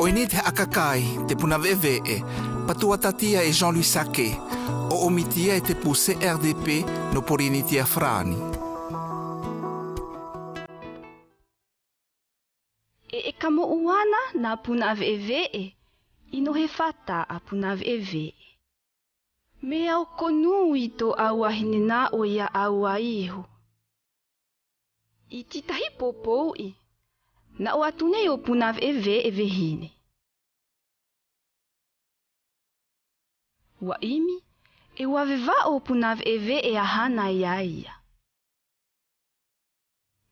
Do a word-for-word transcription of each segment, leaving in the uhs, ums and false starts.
Eni te ha'a kakai, te Puna Ve'eve'e, patuata tia e Jean-Louis Sake, o'omi tia e te Pu C R D P no Pōrinitia Farani. E, e kamo'u wana na Puna Ve'eve'e, ino he fata a Puna Ve'eve'e. Mea o konu i to awa hine na o ia awa iho. I titahi popou i, na o atu nei o Puna Ve'eve'e vehine. Wa imi, e wa veva o Puna Ve'eve'e a hana ia ia.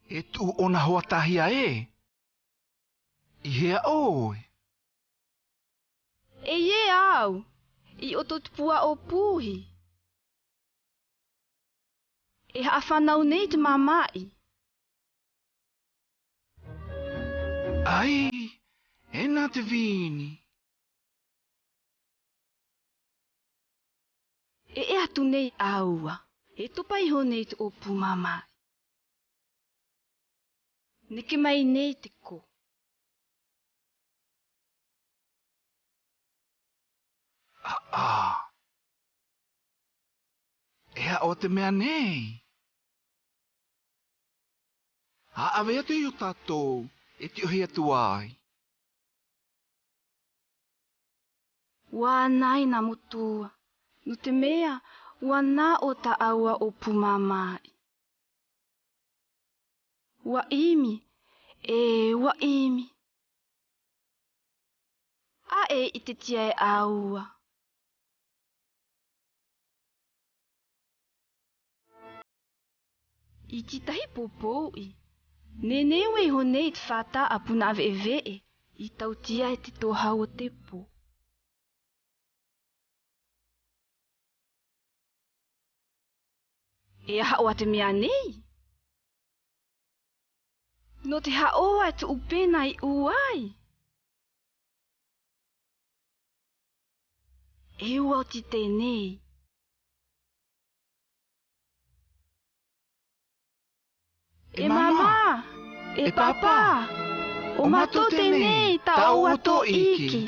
E tu'u ona ho atahi ae. I hea oe? E ie au, i oto tipu'a o puhi. E ha'a fanau nei te mama'i. Ai, ena te vini. E, e atu nei aua, e topa iho nei te opu mama'i. Neke mai nei te ko. Aa. E ha'a o te mea nei. A, ave atu i o tatou, e ti'ohi atu ai. Wa nai na motua, no te mea, wa na o ta aua opu mama'i. Wa imi, e wa imi. A e ite tia e aua. I titahi popou i, nenei weiho nei te fata a Puna Ve'eve'e, i tautia e te toha o te po. E aha oa te mea nei? No te ha'a oa e te upena i uai. E ua oti tenei. E mama, e papa, o matou tenei, ta o ato iki.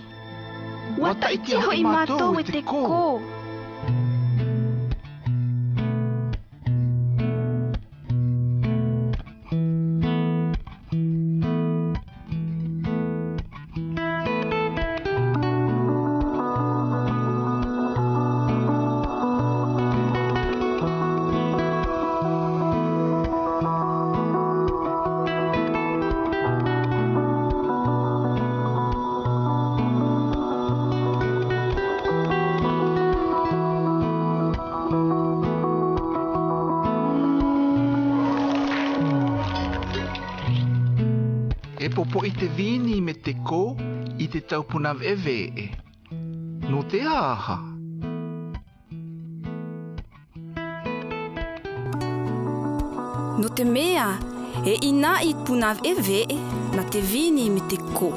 Wa ta'itiha i matou e te ko. E popo'i te vini me te ko i te tau Puna Ve'eve'e. No te aha? No te mea e ina'i Puna Ve'eve'e na te vini me te ko.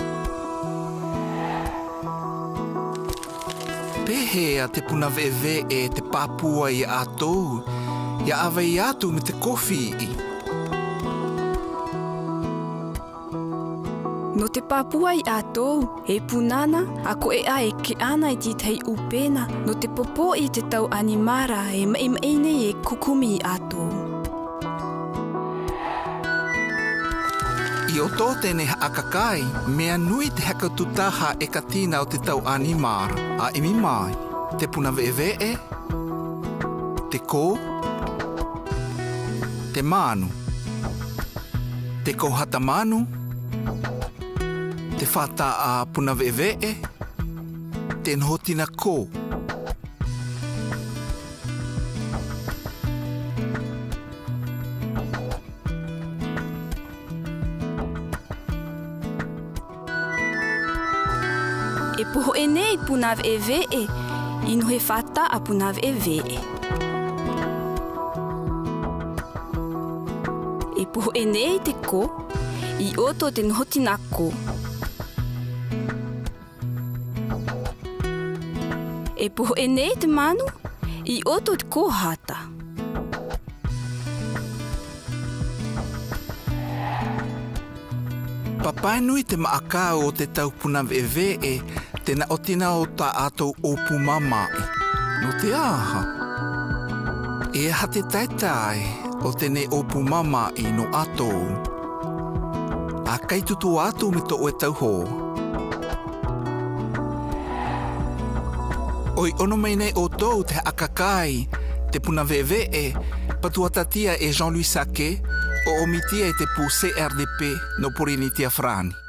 Pe hea te Puna Ve'eve'e te papua i atou, ia avei atu me te ko fi'i? No te papua i atou, e punana, ako e a e ke'ana i titahi upena, no te popo'i te tau animara, e ma'i ma'i nei e kukumi i atou. I oto tenei ha'a kakai, mea nui te hakautu taha e katina o te tau animara, a imi mai, te Puna Ve'eve'e, te ko, te manu, te ko hata manu, te fata a Puna Ve'eve'e, te nohotina ko. E poho'e nei Puna Ve'eve'e, i no he fata a Puna Ve'eve'e. E poho'e nei te ko, i oto te nohotina ko. E poho'e nei te manu, i oto te ko hata. Papaenui te ma'akau o te tau puna ve'eve'e te na otina o ta atou opu mama'i. No te aha? E aha te taetae o te ne opu mama'i no atou? Akai tutu atu me to'u e tau ho. Oi, ono mai nei otou te ha'akakai te puna ve'eve'e, patuata tia e Jean-Louis Sake, o omi tia i te pu C R D P no Porinitia Frani.